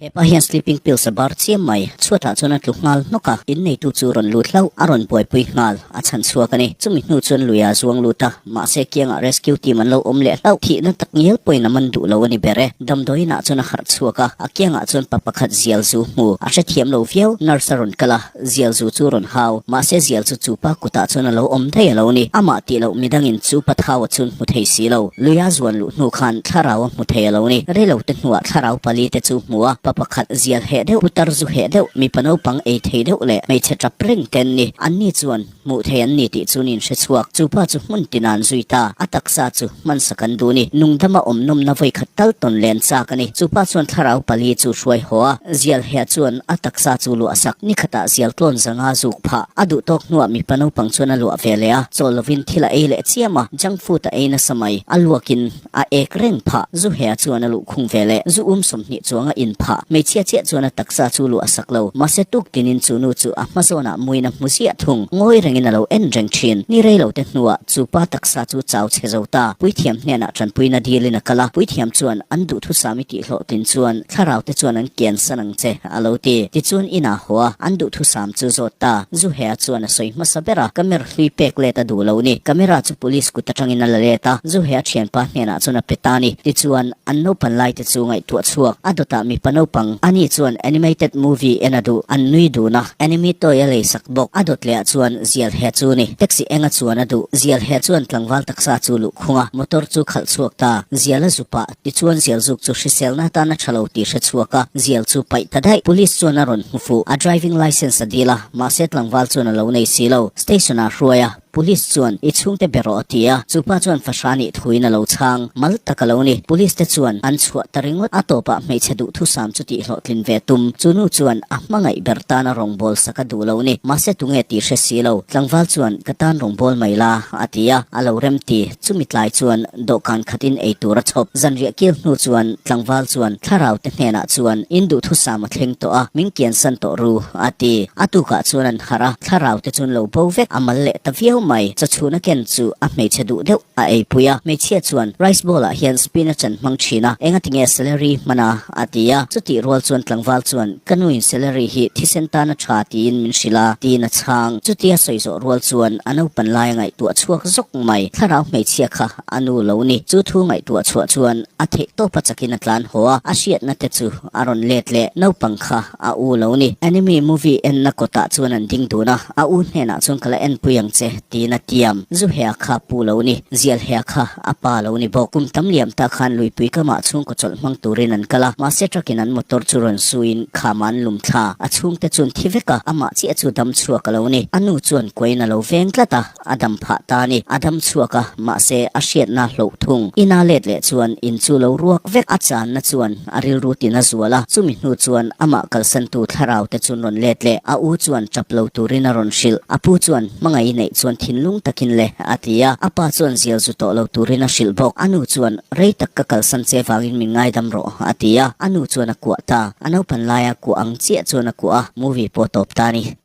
He pa hian sleeping pills a bar chiam mai. Chhuatah chuan a tlu nghal hnawk a, in neitu chu rawn lut hlauh, a rawn buaipui nghal, a chhan chhuak a ni. Chumi hnu chuan lui a zuang lut a, mahse kiangah rescue team an lo awm leh hlauh. Thihna tak ngial pawhin a man duh lo a ni ber e. Damdawiin ah chuan a harh chhuak a, a kiangah chuan pa pakhat zial zu hmu. A hrethiam lo viau, nurse a rawn kal a, zial zu chu rawn hau. Mahse zial chu chu pa kutah chuan a lo awm daih a lo ni. Amah tih loh midangin chu pa thau a chhun hmu thei si lo. Lui a zuan luh hnu khan thlarau a hmu thei a lo ni. Reilo te hnuah thlarau pali te chu hmu a, pa pakhat zial heh deuh, putar zu heh deuh, mipa naupang ei thei deuh leh hmeichhe tap reng te an ni. Anni chuan. Hmuh thei an ni tih chu nin hre chhuak. Chu pa chu hmun tin an zui ta. A taksa chu hmansak an duh ni. Nungdama awm nawmna vawi khat tal tawn len chak a ni. Chu pa chuan thlarau pali chu hruai haw a. Zial heh chuan a taksa chu luah sak. Ni khatah zial tlawn zanga zuk phah. A duh tawk hnuah mipa naupang chuan a luah ve leh a. Chawl lovin thil a ei leh chiam a. Junk food a ei nasa mai. A luakin. A ek reng phah, zu hea chuan a luh khung ve leh, zu um 20 chuang a in phah. Hmeichhia chiah chuan a taksa chu luh a sak lo. Mahse tuk tinin chu nu chu a hma zawnah muin a hmu ziah thung. Ngawi rengin a lo en reng thin. Ni rei lo te hnuah chu pa taksa chu chau chhe zo ta. Puithiam hnenah tanpuina dilin a kal a, puithiam chuan an duhthusam i tihhlawhtlin chuan thlarau te chuan an kian san ang che a lo ti. Tichuan inah haw a, an duhthusam chu zawt ta. Zu hea chuan a sawi hmasa ber a, camera hlui pek let a duh lo ni. Camera chu police kut atangin a la let a, zu he a thianpa hnenah chuan a pe ta ni. Tichuan, an naupan lai te chu ngaihtuah chhuak. A dawtah mipa naupang, ani chuan animated movie en a duh, an nui dun a, anime toy a leisak bawk. A dawt lehah chuan zial he chu ni. Taxi enga chuan a duh. Zial he chuan tlangval taksa chu luh khung a, motor chu khalh chhuak ta. Zial a zu pah. Tichuan zial zuk chu hriselna atan a tha lo tih hre chhuak a, zial chu paih ta daih. Police chuan a rawn hmu fuh. A driving licence a dil a, mahse tlangval chuan a lo nei si lo. Station ah hruai a, Police chuan i chhungte be rawh a ti a, chupa chuan fahra nih thuin a lo chhang. Mal tak a lo ni. Police te chuan an chhuah ta ringawt. A tawpah hmeichhe duhthusam chu tihhlawhtlin ve tum. Chu nu chuan a hmangaih ber tana rawngbawl sak a duh lo ni. Mahse tunge tih hre si lo. Tlangval chuan ka tan rawngbawl mai la a ti a, a lo remti. Chumi tlai chuan dawhkan khatin ei tur a chhawp. Zanriah kil hnu chuan tlangval chuan thlarau te hnenah chuan in duhthusam a thleng tawh a, min kiansan tawh ru, a ti. A tukah chuan an harh a, thlarau te chuan lo bo vek a mal leh ta viau mai. Chawchhuna ken chu a hmeichhe duh deuh a eipui a, hmeichhia chuan rice bowl ah hian spinach an hmang thin a, engatinge celery hman a? a ti a. Chutih rual chuan tlangval chuan Ka nuin celery hi thisen tan a tha tiin min hrilh a, tiin a chhang. Chutia sawi zawh rual chuan a naupan lai a ngaihtuah chhuak zawk mai. Thlarau hmeichhia kha a nu lo ni. Chu thu ngaihtuah chhuah chuan a theih tawp a chakin a tlan haw a, a hriatna te chu a rawn let leh. Naupang kha a u lo ni. Anime movie enna kawtah chuan an ding dun a, a u hnenah chuan ka la enpui ang che tiin a tiam. Zu hea kha pu lo ni. Zial hea kha A pa lo ni bawk. Kum tam liam ta khan luipui kamah chhungkaw chawlh hmang turin an kal a, mahse truck-in an motor chu rawn suin khama an lum thla. A chhungte chuan thi vek a, amah chiah chu dam chhuak a lo ni. A nu chuan kuain a lo veng tlat a, a dam phah ta a ni. A dam chhuak a, mahse a hriatna hloh thung. Ina let leh chuan in chu lo ruak vek. A channa chuan a rilru tin a zual a, chumi hnu chuan amah kalsantu thlarau te chuan rawn let leh. A u chuan tap lo turin a rawn hrilh. A pu chuan hmangaih i neih chuan thinlung takin le. A ti a, a pa chuan zial zu tawh lo turin a hrilh bawk. A nu chuan, Rei tak ka kalsan che vangin min ngaidam rawh, a ti a, a nu chuan a kuah ta. A naupan laia kuah ang chiah chuan a kuah a, movie pawh tawp ta a ni.